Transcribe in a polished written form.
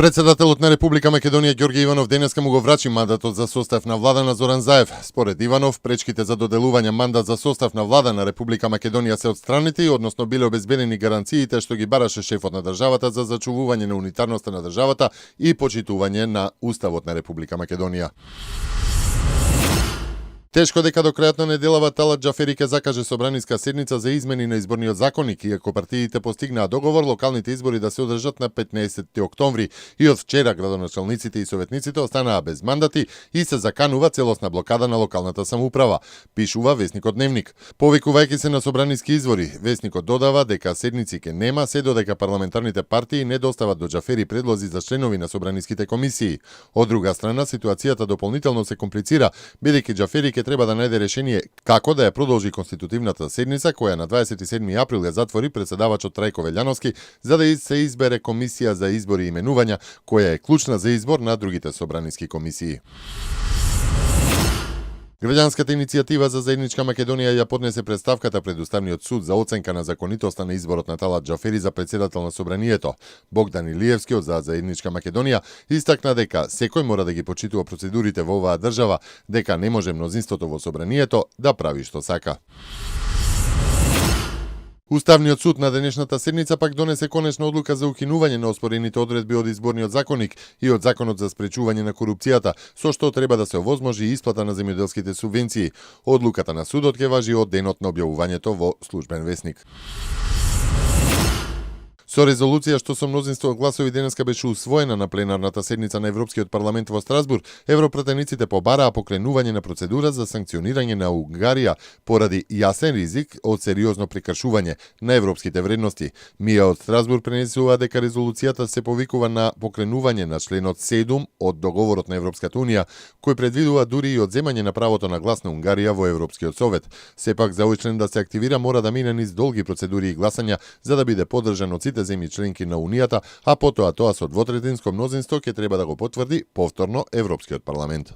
Председателот на Република Македонија Ѓорѓе Иванов денеска му го врачи мандатот за состав на влада на Зоран Заев. Според Иванов, пречките за доделување мандат за состав на влада на Република Македонија се отстранити, односно биле обезбедени гаранциите што ги бараше шефот на државата за зачувување на унитарноста на државата и почитување на Уставот на Република Македонија. Тешко дека до крајот на неделава Талат Џафери ќе закаже собраниска седница за измени на изборниот законник, иако партиите постигнаа договор локалните избори да се одржат на 15 октомври и од вчера градоначалниците и советниците останаа без мандати и се заканува целосна блокада на локалната самоуправа, пишува весникот Дневник. Повикувајќи се на собраниски избори, весникот додава дека седници ќе нема се додека парламентарните партии не достават до Џафери предлози за членови на собраниските комисии. Од друга страна, ситуацијата дополнително се комплицира, бидејќи Џафери треба да најде решение како да ја продолжи конститутивната седница, која на 27 април ја затвори председавачот Трајко Велјановски, за да се избере комисија за избори и именувања, која е клучна за избор на другите собраниски комисии. Граѓанската иницијатива за заедничка Македонија ја поднесе представката пред Уставниот суд за оценка на законитоста на изборот на Талат Џафери за председател на собранието. Богдан Илиевски од за заедничка Македонија истакна дека секој мора да ги почитува процедурите во оваа држава, дека не може мнозинството во собранието да прави што сака. Уставниот суд на денешната седница пак донесе конечна одлука за укинување на оспорените одредби од изборниот законник и од законот за спречување на корупцијата, со што треба да се овозможи исплата на земјоделските субвенции. Одлуката на судот ќе важи од денот на објавувањето во Службен весник. Со резолуција што со мнозинство гласови денеска беше усвоена на пленарната седница на Европскиот парламент во Страсбург, европратениците побараа покренување на процедура за санкционирање на Унгарија поради јасен ризик од сериозно прекршување на европските вредности. МИА од Страсбург пренесува дека резолуцијата се повикува на покренување на членот 7 од договорот на Европската унија, кој предвидува дури и одземање на правото на глас на Унгарија во Европскиот совет. Сепак за овој член да се активира мора да мине низ долги процедури и гласања за да биде поддржан од сите земји членки на Унијата, а потоа тоа со двотретинско мнозинство ќе треба да го потврди повторно Европскиот парламент.